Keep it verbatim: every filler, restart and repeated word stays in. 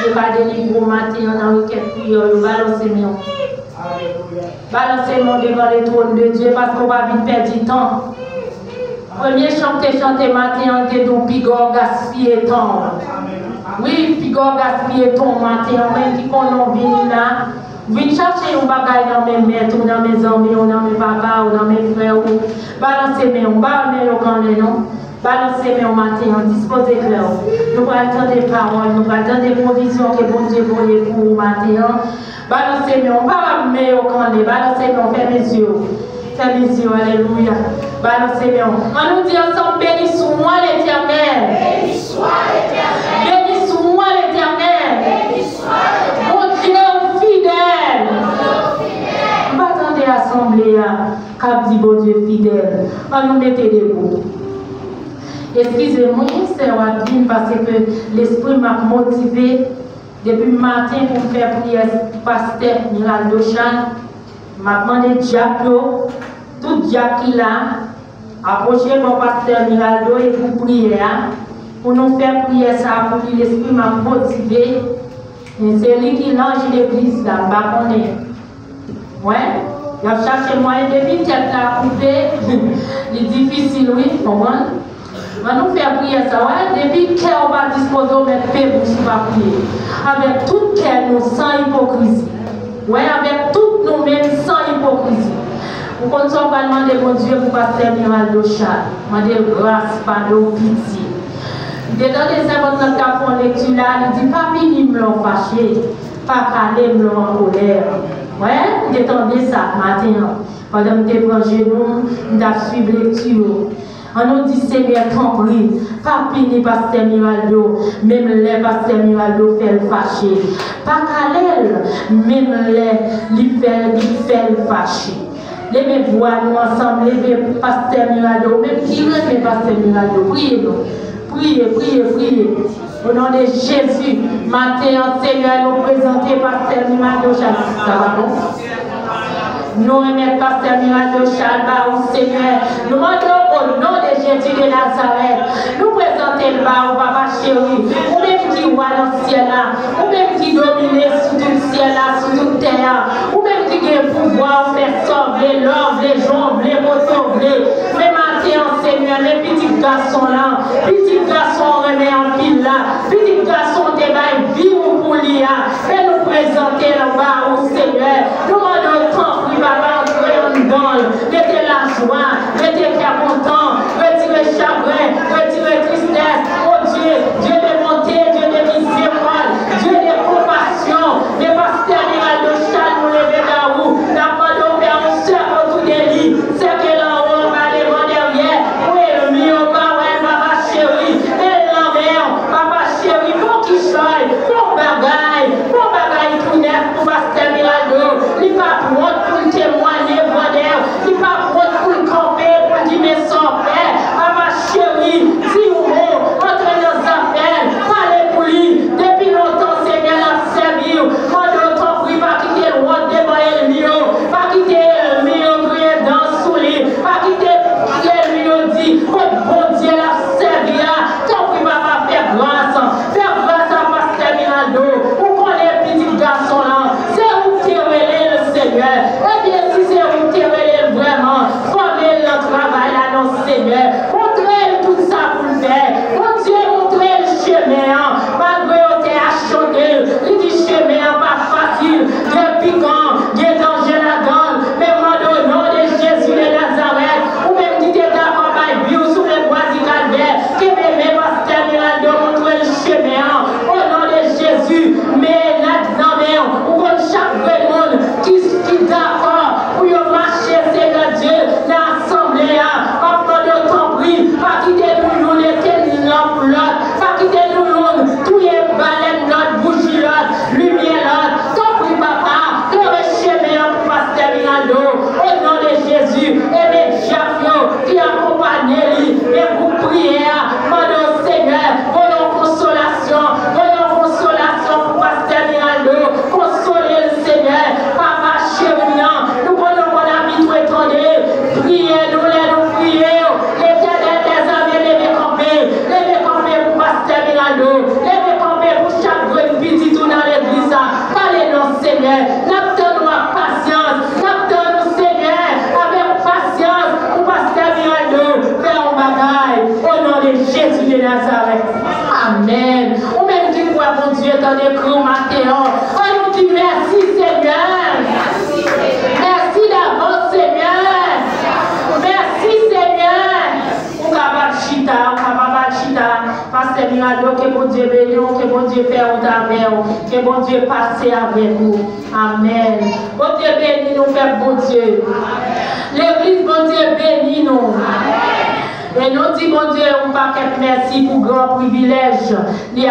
Bondye ka delivre w maten an nan rekèt priyè w yo. Balanse men w. Balanse men w devan le trône de Dieu, paske w pa vin pèdi tan. Premye chan w te chante maten an, te di w piga w gaspiye tan w. Wi, piga w gaspiye tan w maten an, ou menm ki konnen w vini la, vin chache yon bagay nan men mèt ou, nan men zanmi w, nan men papa w, nan men frè w. Balanse men w, pa men yo k anlè non. Balanse men w maten an, dispoze kè w. Nou pral tande pawòl, nou pral tande pwovizyon ke Bondye voye pou ou maten an. Balanse men w, pa men yo k anlè, balanse men w, fèmen zye w. Fèmen zye w, alelouya. Balanse men w. Ann nou di ansanm, béni soit l'Éternel. Béni soit l'Éternel. Béni soit l'Éternel. Béni soit l'Éternel. Bondye w fidèl. Bondye w fidèl. M pa tande asanble a k ap di Bondye fidèl. Ann nou mete debou. Eskize m wi, sè Wadlin, paske lespri m ap motive. Depi maten pou m fè priyè pou pastè Miraldo Charles, m ap mande dyak yo, tout dyak ki la, apwoche bò pastè Miraldo e pou priyè a, pou nou fè priyè sa a pou li, lespri m ap motive. Men se li ki lanj legliz la, m pa konnen. Wè, y ap chache mwayen depi tèt la koupe, li difisil wi, konprann? Ann nou fè priyè sa, wè, depi kè w pa dispoze w mèt pe bouch ou pa priye. Avèk tout kè nou san ipokrizi. Wè, avèk tout nou menm san ipokrizi. Ou konn sa w pral mande Bondye pou pastè Miraldo Charles. Mande l gras, padon, pitye. M te tande sèvant lan t ap fè yon lekti la, li di, pa pini m lè w fache, pa kale m lè w an kolè. Wè, m te tande sa maten an. Pandan m te pran jenou m, m t ap swiv lekti yo. Ann nou di, Senyè, tanpri, pa pini pastè Miraldo, menm lè pastè Miraldo fè l fache. Pa kale l, menm lè li fè, li fè l fache. Leve vwa nou ansanm, leve pastè Miraldo, ou menm ki renmen pastè Miraldo, priye non. Priye, priye, priye. O non de Jezi, maten an, Senyè, nou prezante pastè Miraldo Charles. Sa va bon? Nou remèt pastè Miraldo Charles ba ou, Senyè. Nou mande w, o non de Jezi de Nazarèt, nou prezante l ba ou, papa cheri. Ou menm ki wa nan syèl la, ou menm ki domine sou tout syèl la, sou tout tè a, ou menm ki gen pouvwa, ou fè sa w vle, lè w vle, jan w vle, kote w vle. Men maten an, Senyè, men pitit gason lan, pitit gason w renmen anpil la, pitit gason w te bay vi w pou li a, men nou prezante l ba ou, Senyè. Nou mande w, tanpri, papa, antre anndan l, mete lajwa, mete kè kontan, retire chagren, retire tristès. O Dye, Dye de bonte, Dye de mizerikòd, Dye de konpasyon, men pastè Miraldo Charles, nou leve ba ou, n ap mande w fè yon sèk otou de li, sèke l anwo, anba, devan, dèyè, pou ènmi yo pa wè l, papa cheri, men l nan men w, papa cheri, fè yon kichòy, fè yon bagay, fè yon bagay tou nèf pou pastè Miraldo, li p ap wont pou l temwanye grandè w, li p ap wont pou l kanpe, pou l di, men sa w fè, papa avè w. Ke Bondye pase avèk ou. Amèn. Bondye beni nou, pèp Bondye. Legliz, Bondye beni nou. E nou di Bondye yon pakèt mèsi pou gran privilèj li